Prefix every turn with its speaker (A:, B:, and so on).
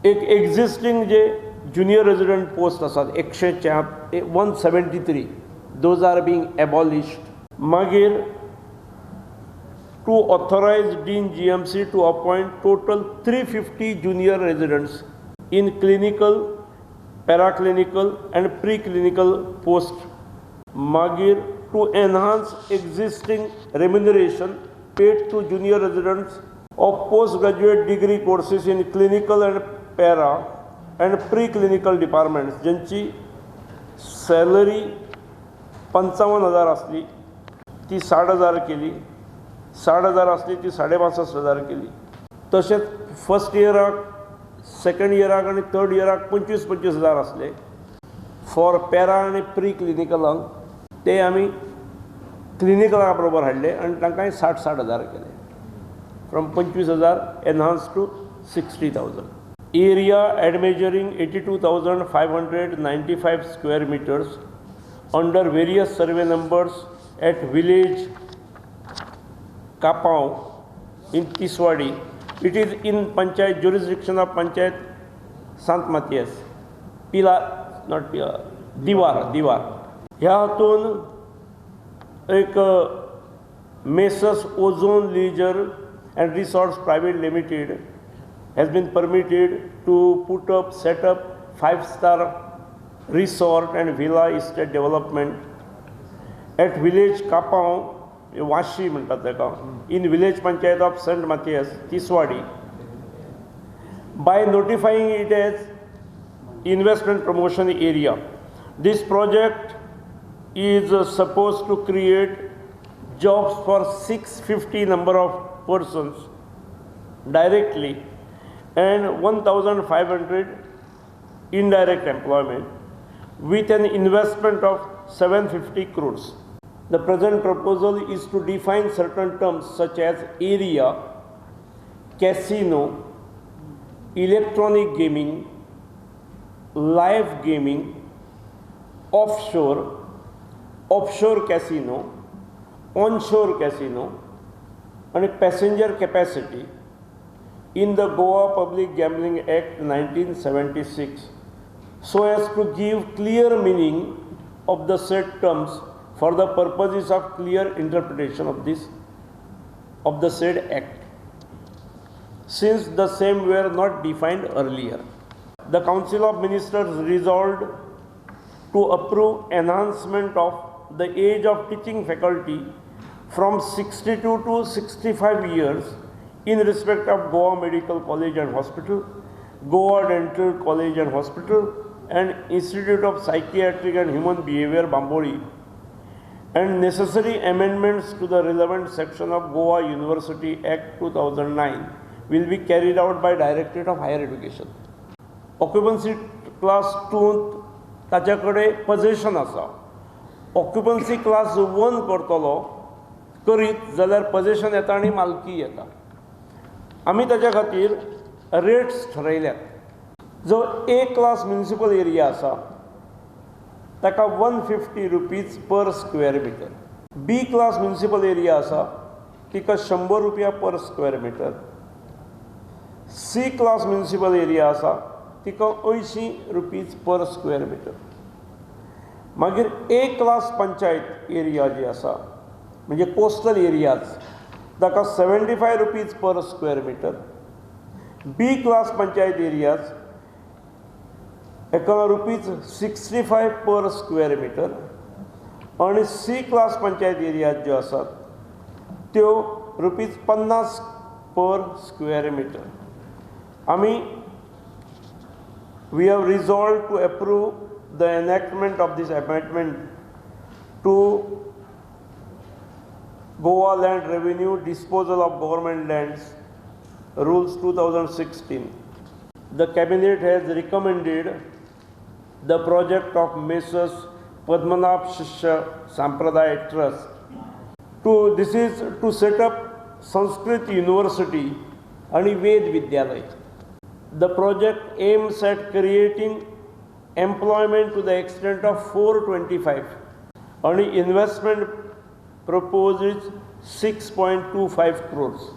A: एक एक्झिस्टींग जे junior resident post आसात एकशे च्या 173, those are being abolished. मागीर to authorize Dean GMC to appoint total 350 junior residents in clinical, paraclinical and pre-clinical post. मागीर to enhance existing remuneration paid to junior residents of postgraduate degree courses in clinical and para and pre-clinical departments, ज्यांची salary पंचावन्न हजार आसली ती साठ हजार केली, साठ हजार आसली ती साडे बासष्ट हजार केली. तशेंच फर्स्ट इयराक, सेकंड इयराक आनी थर्ड इयराक पंचवीस पंचवीस हजार आसले फॉर पॅरा आनी प्री क्लिनिकलांक, ते आमी क्लिनिकला बरोबर हाडले आनी तांकांय साठ साठ हजार केले, फ्रॉम पंचवीस हजार enhance to 60,000. Area admeasuring 82,595 square meters under various survey numbers at village Kapao in Tiswadi. It is in Panchayat jurisdiction of Panchayat Sant Matias. Pila, not Pila, Diwar, Diwar. ह्या हातून एक Messrs Ozone Leisure and Resorts Private Limited has been permitted to put up, set up five star resort and villa estate development at village Kapao, Vashi म्हणटात ताका, in village panchayat of Saint Mathias, Tiswadi, by notifying it as investment promotion area. This project is supposed to create jobs for 650 number of persons directly and 1500 indirect employment with an investment of 750 crores. The present proposal is to define certain terms such as area, casino, electronic gaming, live gaming, offshore, offshore casino, onshore casino, and passenger capacity in the Goa Public Gambling Act 1976 so as to give clear meaning of the said terms for the purposes of clear interpretation of the said act, since the same were not defined earlier. The Council of Ministers resolved to approve enhancement of the age of teaching faculty from 62 to 65 years in respect of Goa Medical College and Hospital, Goa Dental College and Hospital, and Institute of Psychiatric and Human Behavior, Bambolim, and necessary amendments to the relevant section of Goa University Act 2009 will be carried out by Directorate of Higher Education. Occupancy class टूंत ताच्या कडेन possession आसा. Occupancy class one करतलो करीत जाल्यार possession येता आनी मालकी येता. आमी ताच्या खातीर रेट्स ठरयल्यात. जो ए क्लास म्युनिसिपल एरिया आसा ताका ₹150 per square meter, B class municipal area आसा तिका शंबर रुपया per square meter, C class municipal area आसा तिका अंयशीं रुपीज पर स्क्वेअर मिटर. मागीर ए क्लास पंचायत एरिया जी आसा, म्हणजे कोस्टल एरियाज, ताका ₹75 per square meter, B class panchayat areas हेका ₹65 per square meter आनी सी क्लास पंचायत एरियाज ज्यो आसात त्यो रुपीज पन्नास पर स्क्वेअर मिटर. आमी we have resolved to approve the enactment of this amendment to Goa Land Revenue, Disposal of Government Lands, Rules 2016. The cabinet has recommended the project of Messrs Padmanabh Shishya Sampradaya Trust to, this is to set up Sanskrit University आणि Ved Vidyalaya. The project aims at creating employment to the extent of 425 आणि investment proposed is 6.25 crores.